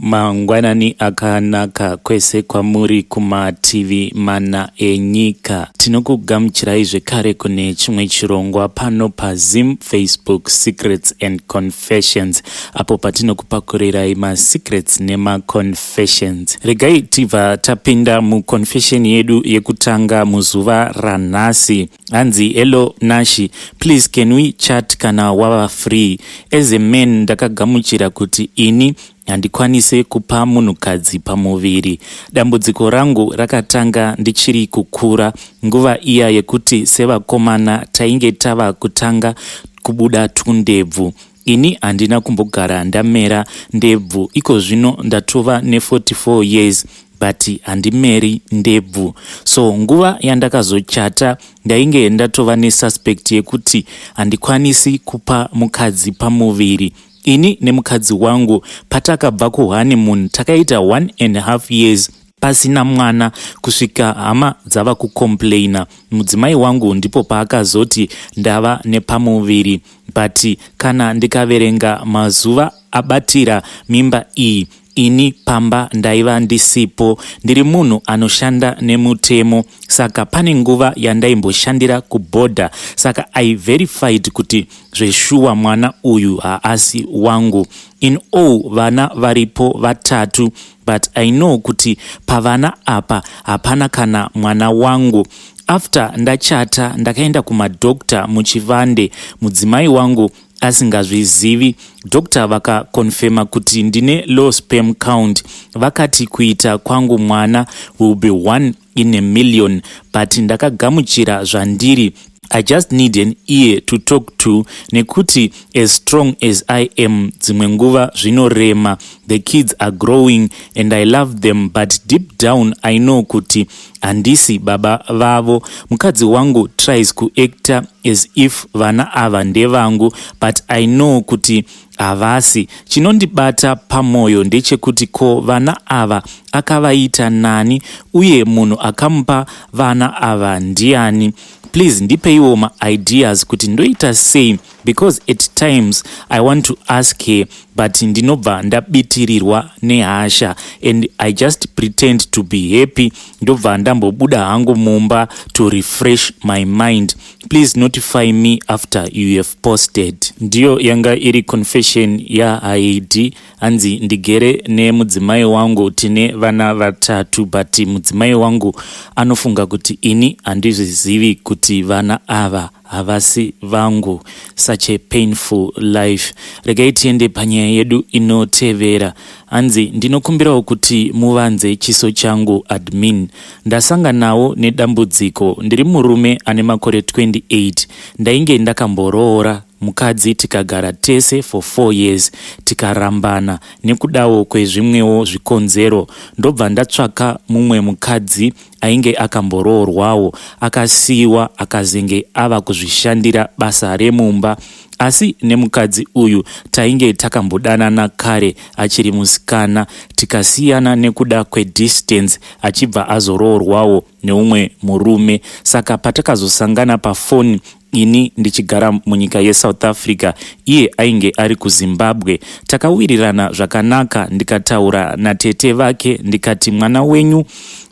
Mangwanani akanaka kwese kwamuri kumativi mana enyika. Tinokugamuchirai zvekare kune chimwe chirongwa pano paZim Facebook Secrets and Confessions apo patinokupakurirai masecrets nemaconfessions. Regai tibva tapinda muconfession yedu yekutanga muzuva ranhasi. Hanzi, "Hello Nashi, please can we chat kana wava free? As a man ndakagamuchira kuti ini handikwanise kupa munhukadzi pamuviri. Dambudziko rangu rakatanga ndichiri kukura, nguva iya yekuti sevakomana tainge tava kutanga kubuda tundebvu. Ini handina kumbogara ndamera ndebvu. Iko zvino ndatova ne44 years, but handimeri ndebvu. So nguva yandakazochata ndainge ndatova nesuspect yekuti handikwanisi kupa mukadzi pamuviri. Ini nemukadzi wangu patakabva kuhoneymoon takaita 1.5 years pasina mwana, kusvika hama dzava kucomplaina. Mudzimai wangu ndipo paakazoti ndava nepamuviri, but kana ndikaverenga mazuva abatira mimba iyi, ini pamba ndaiva ndisipo. Ndiri munhu anoshanda nemutemo, saka pane nguva yandaimboshandira kubhodha, saka I verified kuti zveshuwa mwana uyu haasi wangu. In all vana varipo vatatu, but I know kuti pavana apa hapana kana mwana wangu. After ndachata ndakaenda kumadhokta muchivande, mudzimai wangu asingazvizivi. Dhokta vakaconfirma kuti ndine low sperm count. Vakati kuita kwangu mwana will be one in a million, but ndakagamuchira zvandiri. I just need an ear to talk to, nekuti as strong as I am, dzimwe nguva zvinorema. The kids are growing and I love them, but deep down I know kuti handisi baba vavo. Mukadzi wangu tries kuacta as if vana ava ndevangu, but I know kuti havasi. Chinondibata pamwoyo ndechekuti ko vana ava akavaita nani, uye munhu akamupa vana ava ndiani? Please ndipeiwo maideas kuti ndoita sei, because at times I want to ask her, but ndinobva ndabitirirwa nehasha and I just pretend to be happy, ndobva ndambobuda hangu mumba to refresh my mind. Please notify me after you have posted." Ndiyo yanga iri confession yaHaidi. Hanzi, "Ndigere nemudzimai wangu, tine vana vatatu, but mudzimai wangu anofunga kuti ini handizvizivi kuti vana ava havasi vangu." Such a painful life. Regai tiende panyaya yedu inotevera. Hanzi, "Ndinokumbirawo kuti muvanze chiso changu, admin. Ndasanganawo nedambudziko. Ndiri murume ane makore 28. Ndainge ndakamboroora mukadzi, tikagara tese for 4 years, tikarambana nekudawo kwezvimwewo zvikonzero. Ndobva ndatsvaka mumwe mukadzi ainge akamboroorwawo, akasiyiwa, akazenge ava kuzvishandira basa remumba. Asi nemukadzi uyu tainge takambodanana kare achiri musikana, tikasiyana nekuda kwedistance, achibva azoroorwawo neumwe murume. Saka patakazosangana pafoni, ini ndichigara munyika yeSouth Africa, iye ainge ari kuZimbabwe, takawirirana zvakanaka. Ndikataura natete vake, ndikati, 'Mwana wenyu,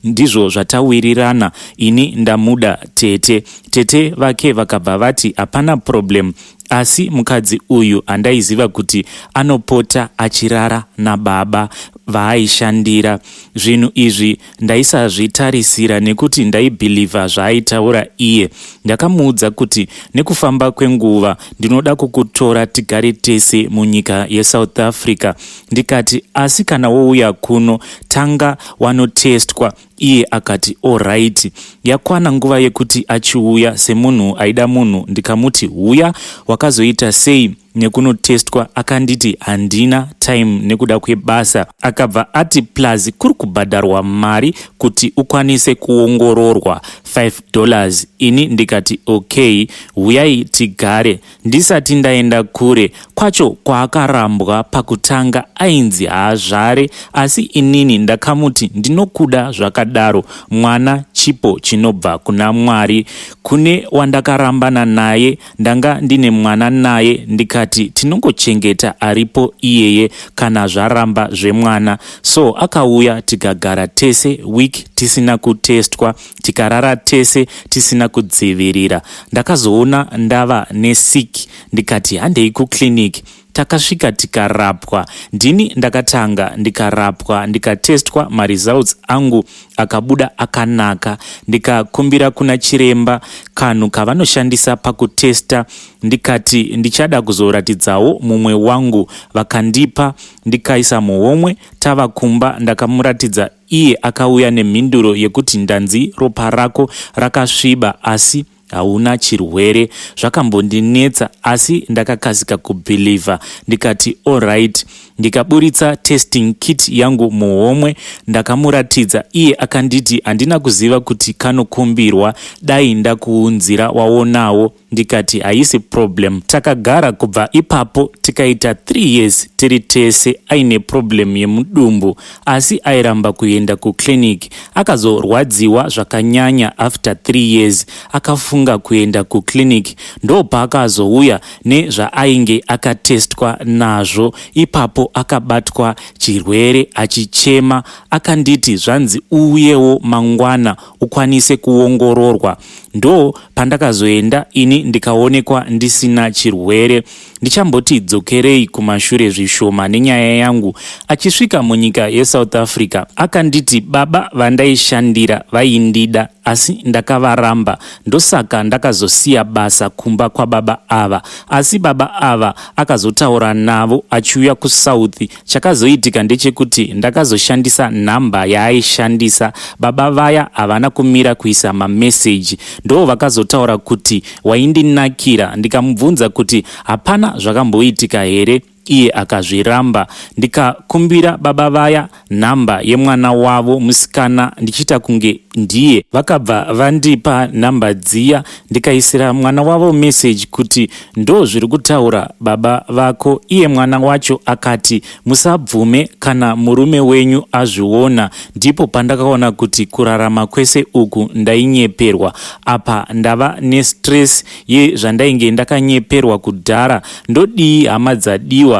ndizvo zvatawirirana, ini ndamuda tete.' Tete vake vakabva vati hapana problem. Asi mukadzi uyu handaiziva kuti anopota achirara nababa vaaishandira. Zvinhu izvi ndaisazvitarisira nekuti ndaibhilivha zvaaitaura iye. Ndakamuudza kuti nekufamba kwenguva ndinoda kukutora tigare tese munyika yeSouth Africa. Ndikati, asi kana wouya kuno, tanga wanotestwa. Iye akati alright. Yakwana nguva yekuti achiuya, semunhu aida munhu, ndikamuti, 'Huya, wakazoita sei nekunotestwa?' Akanditi handina time nekuda kwebasa. Akabva ati plus kuri kubhadharwa mari kuti ukwanise kuongororwa. $5. Ini ndikati okay, huyai tigare. Ndisati ndaenda kure kwacho kwaakarambwa pakutanga, ainzi haazvare, asi inini ndakamuti ndinokuda zvakadaro, mwana chipo chinobva kuna Mwari. Kune wandakarambana naye ndanga ndine mwana naye, ndikati tinongochengeta aripo iyeye kana zvaramba zvemwana. So akauya, tikagara tese week tisina kutestwa, tikarara tese tisina kudzivirira. Ndakazoona ndava nesick, ndikati handei kuclinic. Takasvika tikarapwa. Ndini ndakatanga, ndikarapwa, ndikatestwa, maresults angu akabuda akanaka. Ndikakumbira kuna chiremba kanhu kavanoshandisa pakutesta, ndikati ndichada kuzoratidzawo mumwe wangu. Vakandipa, ndikaisa muhomwe. Tava kumba ndakamuratidza. Iye akauya nemhinduro yekuti ndanzi ropa rako rakasviba asi hauna chirwere. Zvakambondinetsa, asi ndakakasika kubhilivha, ndikati alright. Ndikaburitsa testing kit yangu muhomwe, ndakamuratidza. Iye akanditi handina kuziva kuti kanokumbirwa, dai ndakuunzira waonawo. Ndikati haisi problem. Takagara kubva ipapo, tikaita 3 years tiri tese. Aine problem yemudumbu, asi airamba kuenda kuclinic. Akazorwadziwa zvakanyanya after 3 years, akafunga kuenda kuclinic. Ndopaakazouya nezvaainge akatestwa nazvo. Ipapo akabatwa chirwere achichema. Akanditi zvanzi uuyewo mangwana ukwanise kuongororwa. Ndo pandakazoenda ini, ndikaonekwa ndisina chirwere. Ndichamboti dzokerei kumashure zvishoma nenyaya yangu. Achisvika munyika yeSouth Africa, akanditi baba vandaishandira vaindida, asi ndakavaramba, ndosaka ndakazosiya basa kumba kwababa ava. Asi baba ava akazotaura navo achiuya kuSouth. Chakazoitika ndechekuti ndakazoshandisa nhamba yaaishandisa. Baba vaya havana kumira kuisa mameseji. Ndo vakazotaura kuti waindinakira. Ndikamubvunza kuti hapana zvakamboitika here, iye akazviramba. Ndikakumbira baba vaya nhamba yemwana wavo musikana, ndichiita kunge ndiye. Vakabva vandipa nhamba dziya, ndikaisira mwana wavo meseji kuti ndo zviri kutaura baba vako. Iye mwana wacho akati musabvume kana murume wenyu azviona. Ndipo pandakaona kuti kurarama kwese uku ndainyeperwa. Apa ndava nestress yezvandainge ndakanyeperwa kudhara. Ndodii, hama dzadiwa?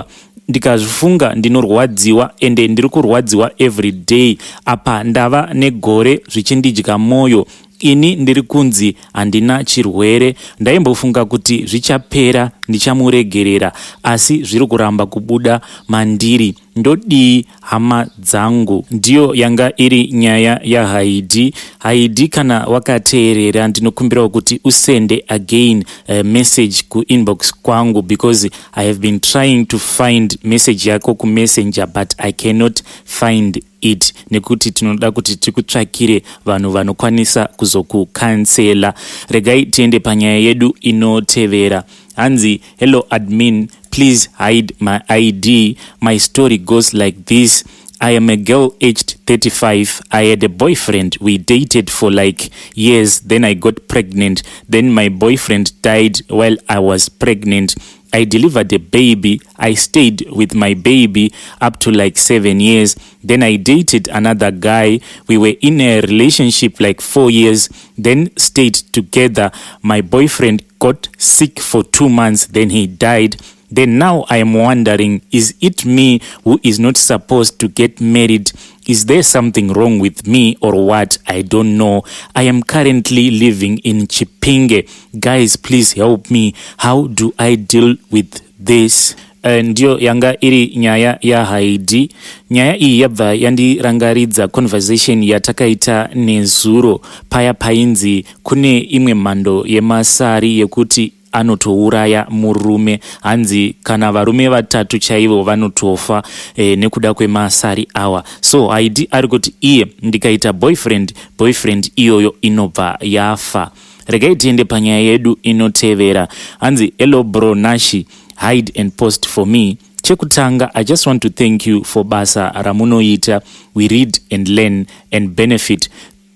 Ndikazvifunga ndinorwadziwa, ende ndiri kurwadziwa every day. Apa ndava negore zvichindidya mwoyo. Ini ndiri kunzi handina chirwere. Ndaimbofunga kuti zvichapera, ndichamuregerera, asi zviri kuramba kubuda mandiri. Ndodii, hama dzangu? Ndiyo yanga iri nyaya yaHaidi. Haidi, kana wakateerera, ndinokumbirawo kuti usende again message kuinbox kwangu, because I have been trying to find message yako kumessenger, but I cannot find it, nekuti tinoda kuti tikutsvakire vanhu vanokwanisa kuzokucounsela. Regai tiende panyaya yedu inotevera. Hanzi, "Hello admin, please hide my ID. My story goes like this. I am a girl aged 35. I had a boyfriend. We dated for like years. Then I got pregnant. Then my boyfriend died while I was pregnant. I delivered a baby. I stayed with my baby up to like 7 years. Then I dated another guy. We were in a relationship like 4 years, then stayed together. My boyfriend got sick for 2 months, then he died. Then now I am wondering, is it me who is not supposed to get married? Is there something wrong with me or what? I don't know. I am currently living in Chipinge. Guys, please help me. How do I deal with this?" Ndiyo yanga iri nyaya yaHaidi. Nyaya iyi yabva yandirangaridza conversation yatakaita nezuro paya, painzi kune imwe mhando yemasari yekuti anotouraya murume. Hanzi kana varume vatatu chaivo vanotofa nekuda kwemasari awa. So Haidi ari kuti iye ndikaita boyfriend, boyfriend iyoyo inobva yafa. Regai tiende panyaya yedu inotevera. Hanzi, "Hello bro Nashi, hide and post for me. Chekutanga, I just want to thank you for basa ramunoita. We read and learn and benefit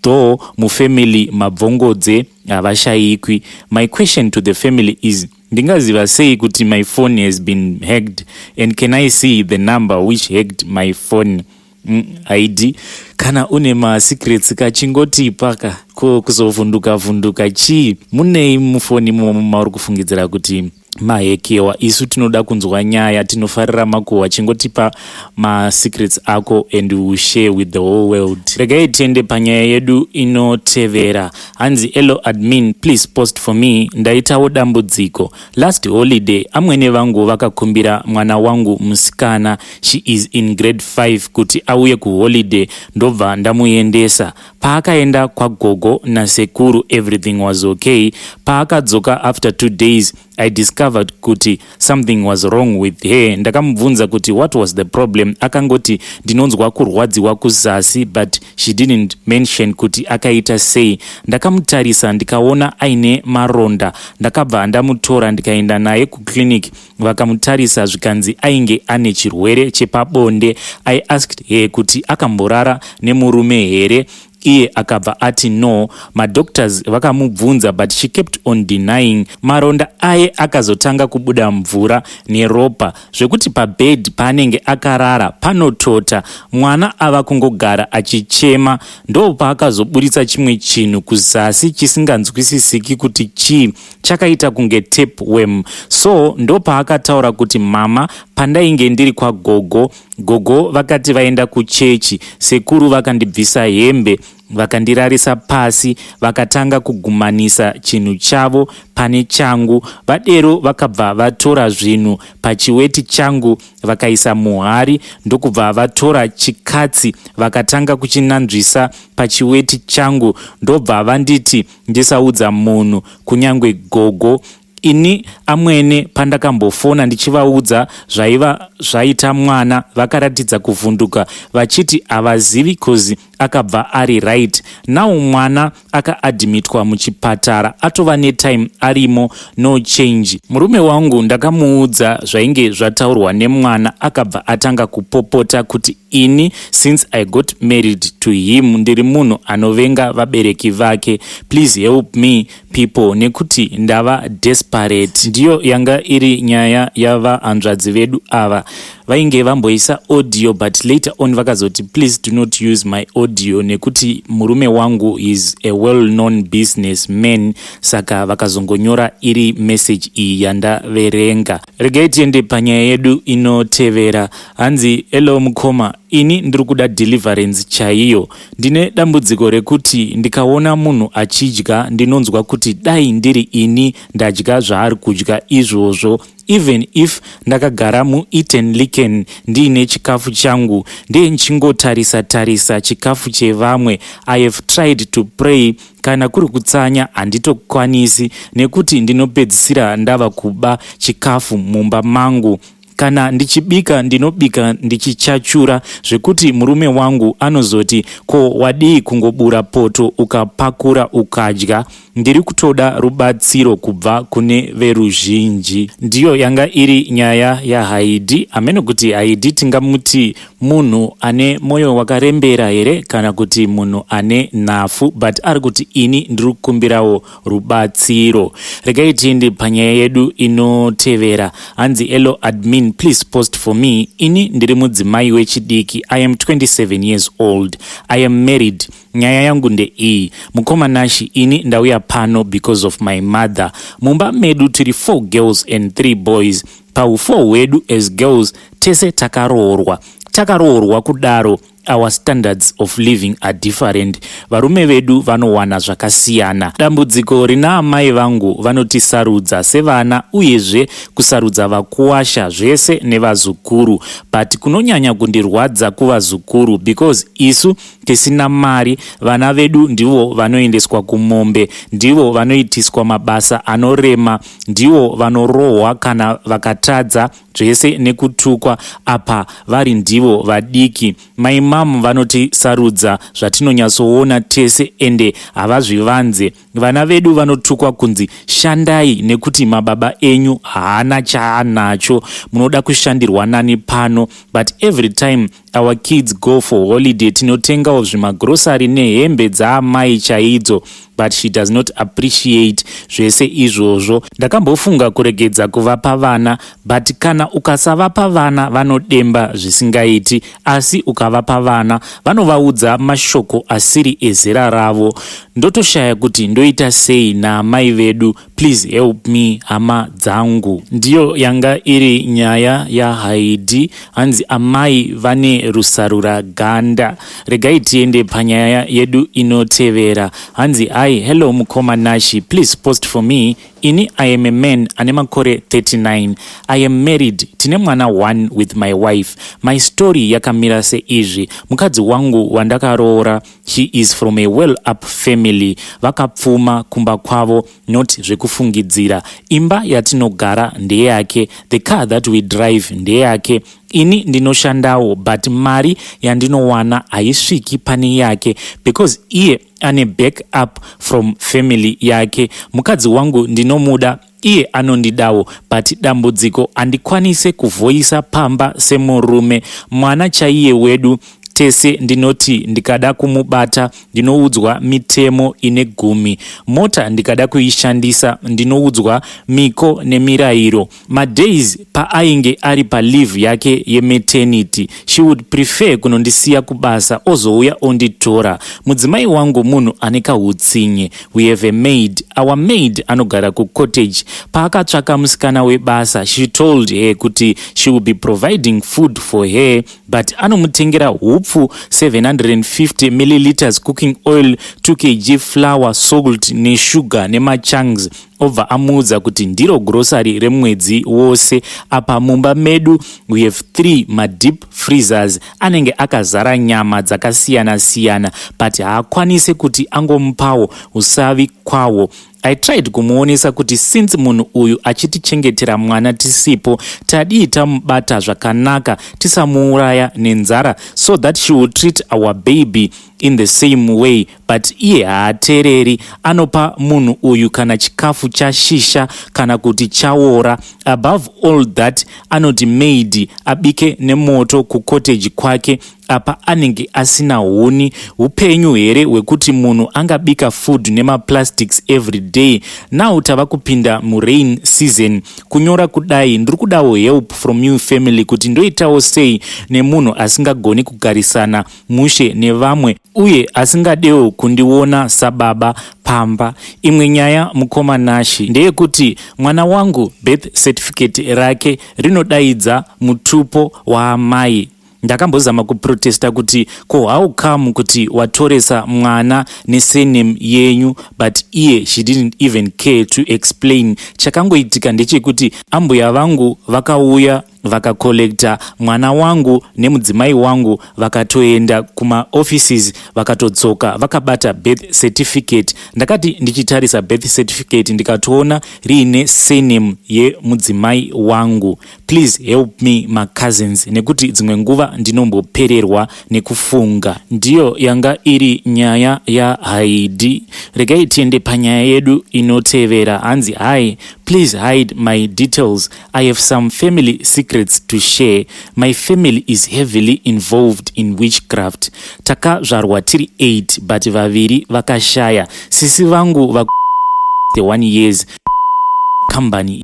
through your stories. Though mufamily mabvongodze havashayikwi. My question to the family is, ndingaziva sei kuti my phone has been hacked, and can I see the number which hacked my phone? Haidi kana une masecrets kachingotipa ka. Ko kuzovhunduka vhunduka chii? Munei mufoni imomo mauri kufungidzira kuti mahekewa? Isu tinoda kunzwa nyaya, tinofarira makuhwa. Chingotipa masecrets ako and we will share with the whole world. Regai tiende panyaya yedu inotevera. Hanzi, "Hello admin, please post for me. Ndaitawo dambudziko last holiday. Amwene vangu vakakumbira mwana wangu musikana, she is in grade 5, kuti auye kuholiday, ndobva ndamuendesa. Paakaenda kwagogo nasekuru, everything was okay. Paakadzoka after 2 days, I discovered kuti something was wrong with her. Ndakamubvunza kuti what was the problem, akangoti ndinonzwa kurwadziwa kuzasi, but she didn't mention kuti akaita sei. Ndakamutarisa ndikaona aine maronda. Ndakabva ndamutora ndikaenda naye kuclinic, vakamutarisa zvikanzi ainge ane chirwere chepabonde. I asked her kuti akamborara nemurume here, iye akabva ati no. Madoctors vakamubvunza, but she kept on denying. Maronda aye akazotanga kubuda mvura neropa, zvekuti pabhedhi paanenge akarara panotota. Mwana ava kungogara achichema. Ndo paakazoburitsa chimwe chinhu kuzasi chisinganzwisisiki kuti chii, chakaita kunge tapeworm. So ndo paakataura kuti mama, pandainge ndiri kwagogo, gogo vakati vaenda kuchechi, sekuru vakandibvisa hembe, vakandirarisa pasi, vakatanga kugumanisa chinhu chavo pane changu. Vadero vakabva vatora zvinhu pachiweti changu vakaisa muhari, ndokubva vatora chikatsi vakatanga kuchinanzvisa pachiweti changu, ndobva vanditi ndisaudza munhu, kunyange gogo. Ini amwene pandakambofona ndichivaudza zvaiva zvaita mwana, vakaratidza kuvhunduka vachiti havazivi, 'cause akabva ari right. Now mwana akaadmitwa muchipatara, atova netime arimo, no change. Murume wangu ndakamuudza zvainge zvataurwa nemwana, akabva atanga kupopota kuti ini since I got married to him ndiri munhu anovenga vabereki vake. Please help me people, nekuti ndava desperate." Ndiyo yanga iri nyaya yavahanzvadzi vedu ava. Vainge vamboisa audio, but later on vakazoti, "Please do not use my audio nekuti murume wangu is a well known business man." Saka vakazongonyora iri message iyi yandaverenga. Regai tiende panyaya yedu inotevera. Hanzi, "Hello mukoma, ini ndiri kuda deliverance chaiyo. Ndine dambudziko rekuti ndikaona munhu achidya, ndinonzwa kuti dai ndiri ini ndadya zvaari kudya izvozvo. Even if ndakagara muEten Liken ndiine chikafu changu, ndechingotarisa tarisa chikafu chevamwe. I have tried to pray, kana kuri kutsanya handitokwanisi nekuti ndinopedzisira ndava kuba chikafu mumba mangu. Kana ndichibika, ndinobika ndichichachura zvekuti murume wangu anozoti, 'Ko wadii kungobura poto ukapakura ukadya?' Ndiri kutoda rubatsiro kubva kune veruzhinji." Ndiyo yanga iri nyaya yaHaidi. Hamene kuti Haidi tingamuti munhu ane mwoyo wakarembera here kana kuti munhu ane nhafu, but ari kuti ini ndiri kukumbirawo rubatsiro. Regai tiende panyaya yedu inotevera. Hanzi, "Hello admin, please post for me. Ini ndiri mudzimai wechidiki, I am 27 years old, I am married. Nyaya yangu ndeiyi, mukoma Nashi. Ini ndauya pano because of my mother. Mumba medu tiri 4 girls and 3 boys. Pau4 hwedu as girls, tese takaroorwa. Takaroorwa kudaro, our standards of living are different. Varume vedu vanowana zvakasiyana. Dambudziko rina amai vangu, vanotisarudza sevana, uyezve kusarudza vakuwasha zvese nevazukuru, but kunonyanya kundirwadza kuvazukuru, because isu tisina mari, vana vedu ndivo vanoendeswa kumombe, ndivo vanoitiswa mabasa anorema, ndivo vanorohwa kana vakatadza, zvese nekutukwa, apa vari ndivo vadiki. My mum vanotisarudza zvatinonyatsoona tese, ende havazvivanze. Vana vedu vanotukwa kunzi shandai nekuti mababa enyu haana chaanacho, munoda kushandirwa nani pano? But every time our kids go for holiday, tinotengawo. Ndinomupawo zvimagrosari nehembe dzaamai chaidzo, but she does not appreciate zvese izvozvo. Ndakambofunga kuregedza kuvapa vana, but kana ukasavapa vana vanodemba zvisingaiti, asi ukavapa vana vanovaudza mashoko asiri ezera ravo. Ndotoshaya kuti ndoita sei naamai vedu. Please help me, hama dzangu. Ndiyo yanga iri nyaya yaHaidi. Hanzi amai vane rusarura ganda. Regai tiende panyaya yedu inotevera. Hanzi, "Hi, hello mukoma Nashi, please post for me. Ini I am a man ane makore 39. I am married, tine mwana 1 with my wife. My story yakamira seizvi. Mukadzi wangu wandakaroora, she is from a well up family. Vakapfuma kumba kwavo, not zvekufungidzira. Imba yatinogara ndeyake, the car that we drive ndeyake. Ini ndinoshandawo, but mari yandinowana haisviki pane yake because iye ane back up from family yake. Mukadzi wangu ndinomuda, iye anondidawo, but dambudziko handikwanise kuvhoisa pamba semurume. Mwana chaiye wedu tese, ndinoti ndikada kumubata ndinoudzwa mitemo ine 10. Mota ndikada kuishandisa ndinoudzwa miko nemirayiro. Madays paainge ari paleave yake yematernity, she would prefer kunondisiya kubasa ozouya onditora. Mudzimai wangu munhu ane kahutsinye. We have a maid. Our maid anogara kucottage. Paakatsvaka musikana webasa, she told her kuti she will be providing food for her, but anomutengera hupfu, 750 milliliters cooking oil, 2 kg flour, salt neshuga nemachunks, obva amuudza kuti ndiro grocery remwedzi wose. Apa mumba medu we have 3 madeep freezers anenge akazara nyama dzakasiyana-siyana, but haakwanisi kuti angomupawo usavi kwawo. I tried kumuonesa kuti since munhu uyu achitichengetera mwana tisipo, tadii tamubata zvakanaka, tisamuuraya nenzara, so that she will treat our baby in the same way, but iye haateereri. Anopa munhu uyu kana chikafu chashisha kana kuti chaora. Above all that, anoti maid abike nemoto kucottage kwake, apa anenge asina huni. Upenyu here hwekuti munhu angabika food nemaplastics every day? Now tava kupinda murain season. Kunyora kudai ndiri kudawo help from you family, kuti ndoitawo sei nemunhu asingagoni kugarisana mushe nevamwe uye asingadewo kundiona sababa pamba. Imwe nyaya, mukoma Nashi, ndeyekuti mwana wangu birth certificate rake rinodaidza mutupo waamai. Ndakambozama kuprotesta kuti ko how come kuti watoresa mwana nesurname yenyu, but iye she didn't even care to explain. Chakangoitika ndechekuti ambuya vangu vakauya vakakolekta mwana wangu nemudzimai wangu, vakatoenda kumaoffices, vakatodzoka vakabata birth certificate. Ndakati ndichitarisa birth certificate, ndikatoona riine surname yemudzimai wangu. Please help me, macousins, nekuti dzimwe nguva ndinombopererwa nekufunga. Ndiyo yanga iri nyaya yaHaidi. Regai tiende panyaya yedu inotevera. Hanzi, "Hi, please hide my details. I have some family secrets to share. My family is heavily involved in witchcraft. Takazvarwa tiri 8, but vaviri vakashaya. Sisi vangu va the 1 years company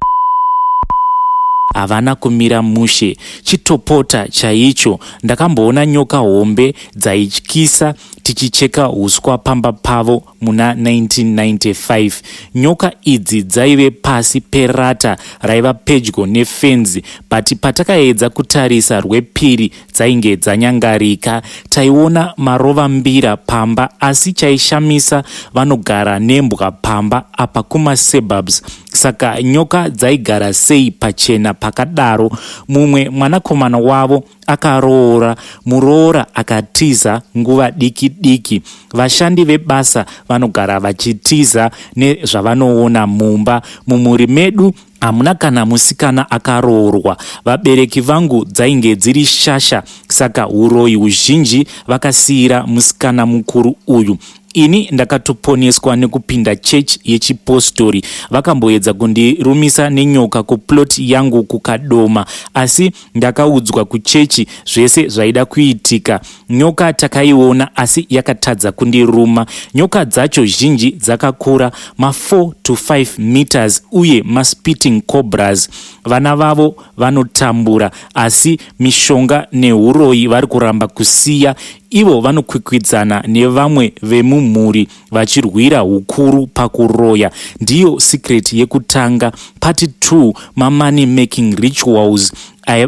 havana kumira mushe, chitopota chaicho. Ndakamboona nyoka hombe dzaityisa tichicheka uswa pamba pavo muna 1995. Nyoka idzi dzaive pasi perata raiva pedyo nefenzi, but patakaedza kutarisa rwepiri dzainge dzanyangarika. Taiona marovambira pamba, asi chaishamisa, vanogara nembwa pamba apa kumasuburbs, saka nyoka dzaigara sei pachena pakadaro? Mumwe mwanakomana wavo akaroora, muroora akatiza nguva diki diki. Vashandi vebasa vanogara vachitiza nezvavanoona mumba. Mumhuri medu Hamuna kana musikana akaroorwa. Vabereki vangu dzainge dziri shasha saka huroyi huzhinji vakasiira musikana mukuru uyu. Ini ndakatoponeswa nekupinda chechi yechipostori. Vakamboedza kundirumisa nenyoka kuplot yangu kuKadoma asi ndakaudzwa kuchechi zvese zvaida kuitika. Nyoka takaiona asi yakatadza kundiruma. Nyoka dzacho zhinji dzakakura ma4 to 5 meters uye maspitting cobras. Vana vavo vanotambura asi mishonga nehuroyi vari kuramba kusiya. Ivo vanokwikwidzana nevamwe vemumhuri vachirwira hukuru pakuroya. Ndiyo secret yekutanga. Part 2, mamoney making rituals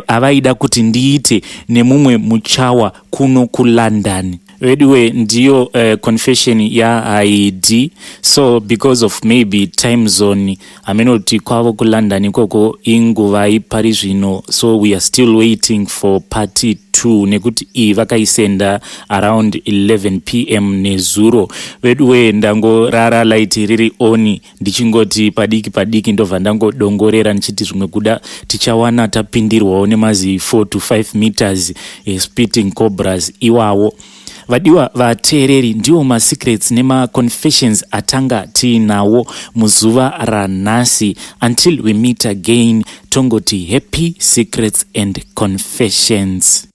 avaida kuti ndiite nemumwe muchawa kuno kuLondon. Veduwe, ndiyo confession yaHaidi. So because of maybe time zone, haminoti kwavo kuLondon ikoko inguvai pari zvino. So we are still waiting for part 2 nekuti iyi vakaisenda around 11 p.m. nezuro. Veduwe, ndangorara light riri on, ndichingoti padiki padiki, ndobva ndangodongorera ndichiti zvimwe kuda tichawana tapindirwawo nemazi 4 to 5 meters spitting cobras iwawo. Vadiwa vateereri, ndiwo masecrets nemaconfessions atanga tiinawo muzuva ranhasi. Until we meet again, tongoti happy secrets and confessions.